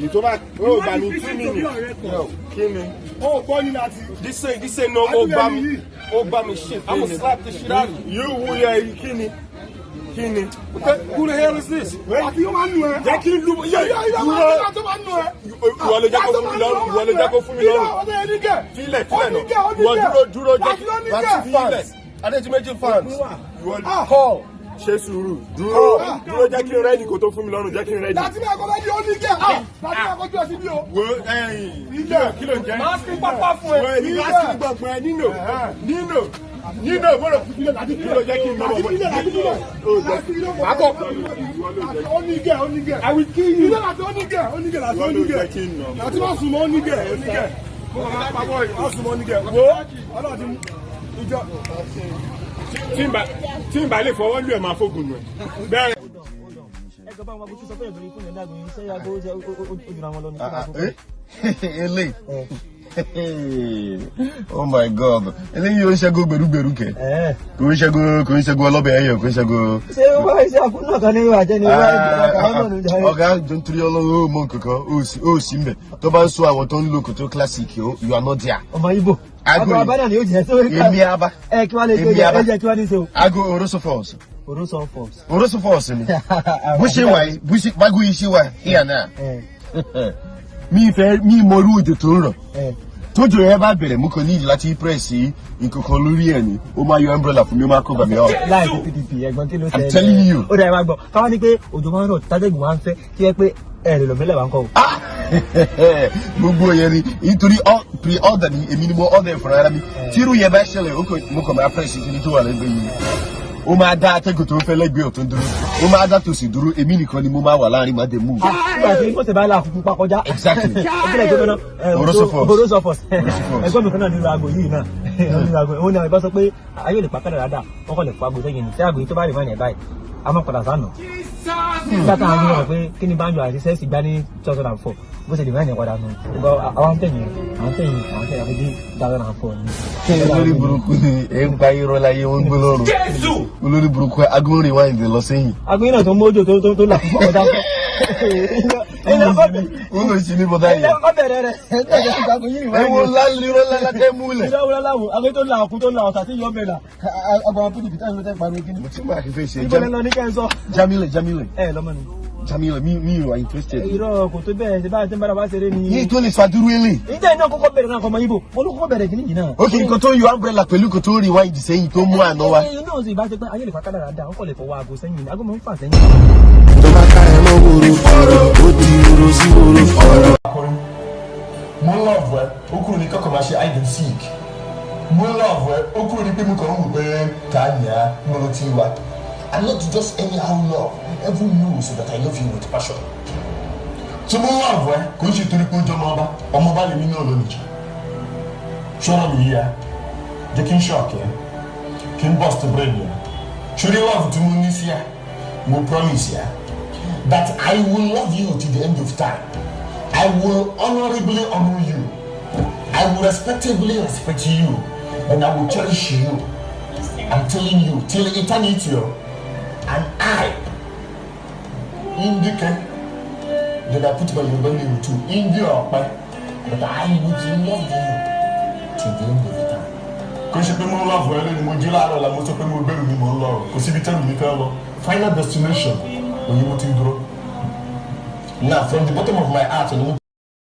Èyí tó bá ó gbà ní 2 minutes. Kí ni? Ó gbọ́ ní láti. This ain't no ó gbá mi ó gbá mi shit. I'ma slap the shit out of you. You wú yẹ kí ni? Kí ni? Who the hell is this? Àti yóò máa nù ẹ. Jẹ́ kí n lu yẹ Ìyá ìyá tó máa nù ẹ. Ìwọ ló jẹ́ kó fún mi lọ́rùn. Ìwọ ló jẹ́ kó fún mi lọ́rùn. Filẹ̀ filẹ̀ náà. Ìwọ dúró dúró jẹ́ kí filẹ̀. Adéjìméjì fans. Ìwọ Call. Ṣe sùúrù. Dúró dúró, jẹ́ kí n ready kó tó fún mi lọ́rùn, jẹ́ kí n ready. Láti máa kọ́ lẹ́yìn onígẹ̀. Láti máa kọjú ẹ sí bí o. Wo ẹyin kí ló ń jẹ́? Máa fi pápá fún ẹ. Wo ẹyin láti gbọ̀ngbọ̀n ẹ nínú nínú nínú bọ́lọ̀ kí ló jẹ́ kí n lọ́wọ́. Akọ. Onígẹ̀ onígẹ̀. I will kill you. Ilé láti onígẹ̀ onígẹ̀ láti Ìwọ ló onígẹ̀. jẹ́ kí n nà. Láti máa sùn mọ́ onígẹ̀ onígẹ̀. Mo kàn máa pa bọ́ yìí. Má sùn mọ́ onígẹ̀. Wo ọlọ́run ti mú ìjọ. Tí n bá lè fọwọ́ lù ẹ̀, máa fógun nù ẹ̀. Bẹ́ẹ̀. Ẹ gbọ́ bá wọn ago tó sọ pé ìbìrì fún yẹn dàgbé ṣé aago ṣe ó jùlọ àwọn lọ ní. Eléyìí, oh my God, eléyìí ó ń ṣẹ́gun gbèrúgbèrú kẹ. Kò ń ṣẹ́gun, kò ń ṣẹ́gun ọlọ́bẹ̀ ẹ̀yọ̀, kò ń ṣẹ́gun. Ṣé wọ́n ṣe àkúnná kan ní ìwà jẹ́ ní ìwà ìjọba náà ní. Ọ̀gá jọ ń torí Ọlọ́run, ó mọ nǹkankan, ó sì ń bẹ̀ tó bá ń sọ àwọn tó ń lo kòtò classic o, you are not there. Ọmọ Ibo Aago ago yìí. abá náà ni yóò jẹ́ sórí. Èmi aba. Ẹ kí wàá lè ṣe Èmi aba. ẹ jẹ́ kí wàá ní ṣe o. Aago Oroso Falls. Oroso Falls. Oroso Falls ni bó ṣe wà yìí, bó ṣe bágo yìí ṣe wà here now. Mi fẹ́ mi mọ irú òjò tó ń rọ̀. Tójò yẹn bá bẹ̀rẹ̀, mú kan ní ìdí láti press nǹkan kan lórí ẹ̀ ni ó máa yọ umbrella fún mi, ó máa cover mi up. Láì sí PDP, ẹ̀gbọ́n, kí ló ṣẹlẹ̀? I'm telling you. Ó dà, ẹ máa gbọ́, káwá ní pé òjò máa ń rọ̀, tájẹ́gùn máa ń fẹ́, kí ẹ pé ẹ lè lọ mẹ́lẹ̀ wá ń kọ́ o. Ah! Gbogbo yẹn ni nítorí pre-order ni, èmi ni mo order fúnra ara mi. Tírú yẹn bá ṣẹlẹ̀, mo kàn máa press kíní tó wà lẹ́gbẹ̀ẹ́ yìí, ó máa dá atẹ́gùn tó ń fẹ́ lẹ́gbẹ̀ẹ́ ọ̀tún dúró, ó máa dá tòsì dúró, èmi nìkan ni mo máa wà láàrin, máa dé move. Nígbà tí wọ́n ti bá la àkókò pa kọjá. Exactly. Ìpínlẹ̀ gómìnà. Oroso Falls. Oroso Falls. Oroso Falls. Ẹ̀gbọ́n mi kan náà nínú aago yìí náà nínú aago òun ni àwọn ìbá sọ pé ayé ò lè pa kádàrá dà, wọ́n kàn lè fa aago sẹ́yìn ní tí aago yìí tó bá rè mọ́ ẹ̀ báyìí, a máa padà sánà. Nígbà táwọn ní wọn pé kí ni Banjo àti sẹ́ẹ̀sì gbá ní 2004, bó ṣe lè mọ́ ẹ̀ padà nù. Àwọn tẹ̀yìn, àwọn tẹ̀yìn, àwọn tẹ̀yìn àfi dé 2004 ni. Kí ni olórí burúkú ni ẹ ń pa irọ́ láyé, wọ́n ń gbé lọ́rùn olórí burúkú agbórin wáyé lọ sẹ́yìn. Aago yìí náà tó ń mójú tó là fún ọ̀dà kọ́. Wọ́n lọ sí ní bọ́dá Ilé yẹn. ọkọ bẹ̀rẹ̀ rẹ̀ Ẹ wo lálẹ́ lálẹ́ múlẹ̀. Ilé ọwọ́ láwò, aago tó la ọkùn tó la ọ̀tà tí yọ bẹ̀rẹ̀ agbára PDP táwọn ìlú tẹ́ pariwo kí ni. Mo ti máa fi fẹ́ ṣe. Ibo lẹ lọ ní kẹ́ ń sọ. Jamile, Jamile. Ẹ lọ́mọ ni. Jamile, mi ò interested. Irọ́, kò tó bẹ́ẹ̀ ṣe báyìí tí ń bára wá ṣeré ni. Yìí tó lè fàdúrú ilé. Ìjà iná kọ́kọ́ bẹ̀rẹ̀ náà kọ́ ọmọ Ibo, mo ló kọ́kọ́ bẹ̀rẹ̀ kí nìyí náà. Ok, nǹkan tó ń yọ umbrella pẹ̀lú nǹkan tó ń rewind sẹ́yìn tó mú àná wá. Ẹyin náà sì bá ṣe pé ayé lè fa kádàrá dà, wọ́n kàn lè fọwọ́ aago sẹ́yìn ni, aago máa ń fà sẹ́yìn. Tó bá ká ẹ mọ́ wòrò, ó di wòrò sí wòrò. Mo love ẹ, ó kúrò ní kọ́kọ́ máa ṣe hide and seek. Mo love ẹ, ó kúrò ní pé mo kàn ń wò pé ta ni a mo ló ti wá. And not just anyhow love. Everyone knows that I love you with passion. So mo love ẹ, kò ń ṣe torí pé ó jọ ọmọ ọba, ọmọ ọba lèmi náà lónìí jù. Ṣọ́rọ̀ mi yíya, jẹ́ kí n shock ẹ, kí n burst brain yẹn. Ṣorí love tí mo ní sí ẹ, mo promise ẹ that I will love you to the end of time. I will honorably honor you. I will respectably respect you. And I will cherish you. I'm telling you, till eternity. And I, Indike, then I put my Yoruba name too, India, but I would love you to the end of time. Kò ṣe pé mo love ẹ lónìí, mo jí láàárọ̀ la mo sọ pé mo gbẹ́rù mi, mo ń lọ. Kò síbi tẹ́rù mi fẹ́ lọ. Final destination, òyìnbó ti dúró. Now, from the bottom of my heart,